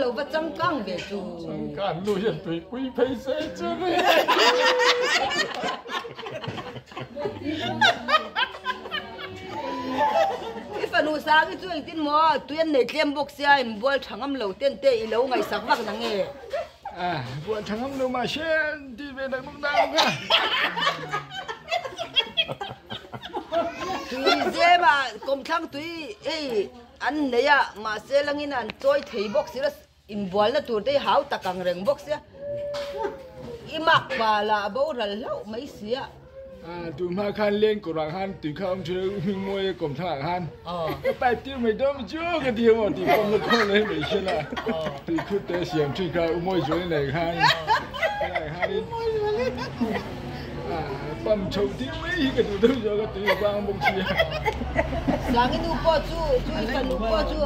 Lo va changkang ve chu. Changkan nu hian tuipui phei se chu ni. I fanu sang hi chu engtin maw tui an nei tlem bawk sia in bual tha ngam lo ten te i lo ngaihsak vak na nge. Bual tha ngam lo mah se ti ve tak bawk dang kha. Tui zem a kawmthlang tui hei An nei a, mahse langin an chawi thei bawk si la, inbualna tur te hi hau tak ang reng bawk sia, i mak pa lah a boral hlauh mai si a. Tun hma khan leng kawrah khan tui kha awm thin a, u hming mawi a kawm thlangah khan ka pipe tir mai dawn mi chu ka ti a maw tih kawm na khawl mai mai hian a, tui khut te a siam thin kha u mawi zuali nei khan helaiah khanin pump chho tir mai hi ka duh deuh zawk a tui a vang bawk si a. Sangi nu pawh chu chu i fanu pawh chu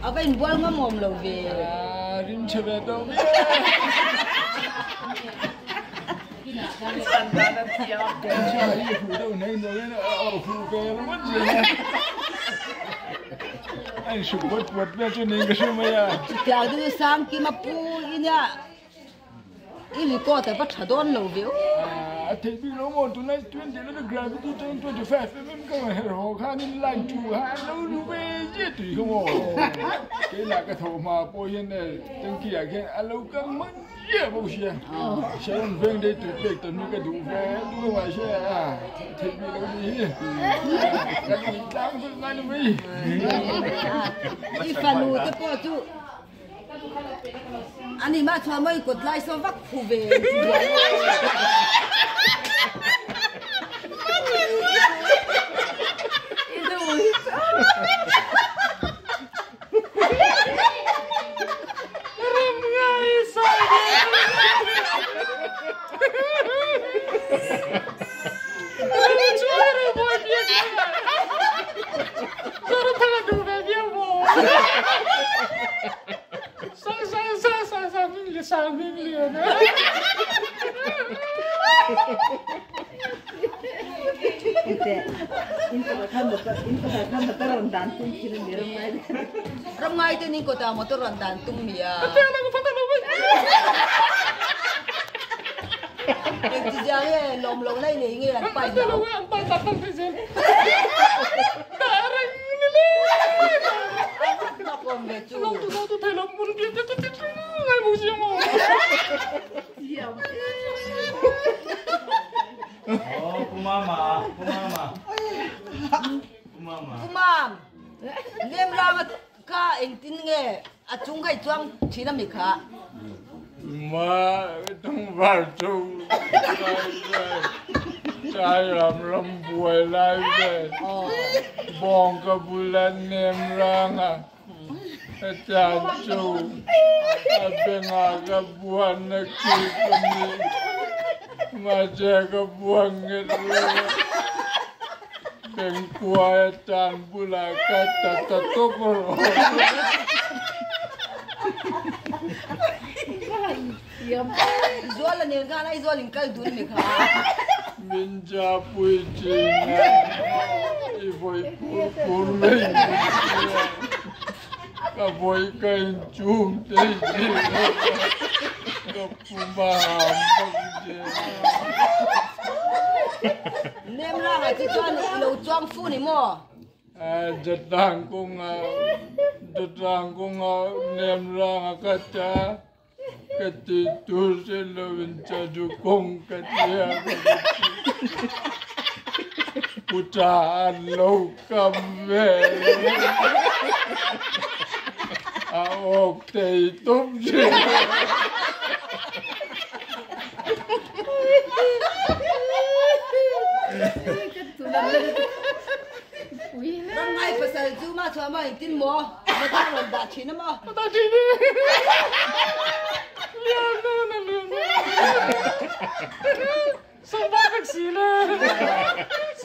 a va inbual ngam awm lo ve. A rim chhe ve tawh viau. Tha hi huh deuh hneng deuh in a huh ve ringawt zel a. A inhruk puat puat vel chu niin ka hre mai a. Chutiang chu Sangkima pu i nia. I record a va tha dawn lo ve aw. A theih bik lo maw tunlai 20 leh gravity atangin 25 mm ka rawn herh haw khanin line 2 kha an lo lu ve zia tui kha maw. Keilah ka tho hma pawh hian tanki ah khian a lo kang hman ziah bawk sia. Sharon veng dei tui pek tawn hi ka duh ve duh a mahse a theih bik lo ni hi. Kan intlang vek ngai ni mai. I fanu te pawh chu Ani mah chuan maw i kut lai saw vak phu ve Ram ngai te ning kawtah motor rawn dan tum mi a. Engti zia nge lawm lo lai nei nge an pai hlau. Pu Mam, lem ranga kha engtin nge a chung kha i chuang thin a mi kha? Ma tlangval chu chai ram ram buai lai vel bawng ka bula nem ranga hetiang chu a bengah ka buan na khi ka mi mahse ka buan nghet lo a bengkuai atan bulah ka ta ta tawp rawh. Zuala nen khan Aizawl in kal dun mi kha. Min cha pui thin a, i vawi pur pur mai min tia, ka vawi ka in chum thei thin a, ka pum a ham bawk thin a. Nem rangah chu chuan i lo chuang fu ni maw? Jatang kawnga Jatang kawnga nem ranga ka ta ka ti tur che lovin chadu kawng ka tia ka ti puta an lo kam ve a awk thei tawp che. Ramngai pasal chu mah chuan maw engtin maw motor rawn dah thin a maw? Dah thin e. Lian dawn a lian dawn. Sam var vek si le.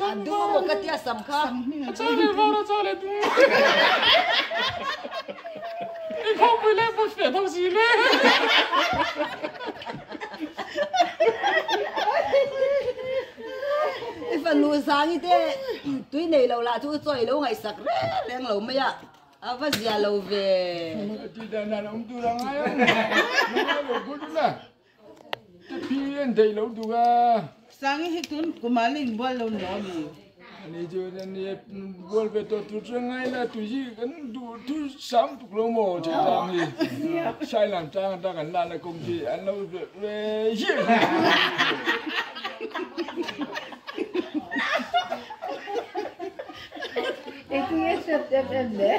A du maw ka tia sam kha. A cha leh var a cha leh du. I khawpui leh pawh fiah tho si le. I fanu Sangi te tui nei lo lah chu chaw i lo ngaihsak reng reng lo mai a. A va zia lo ve. A ti dan dan awm tur a ngai ang. Ngai lo phut ula. Te phi an theih lo tuk a. Sangi hi tun kum ah la inbual lo ni awm i. Ani chu ani bual ve tawh tur chu ngai la tui hi kan duh thu sam tuk lo maw thei tlang hi. Sailam tlang ata kan lak na kawng khi an lo ve hiah hiah. Engtin nge hriat em em le?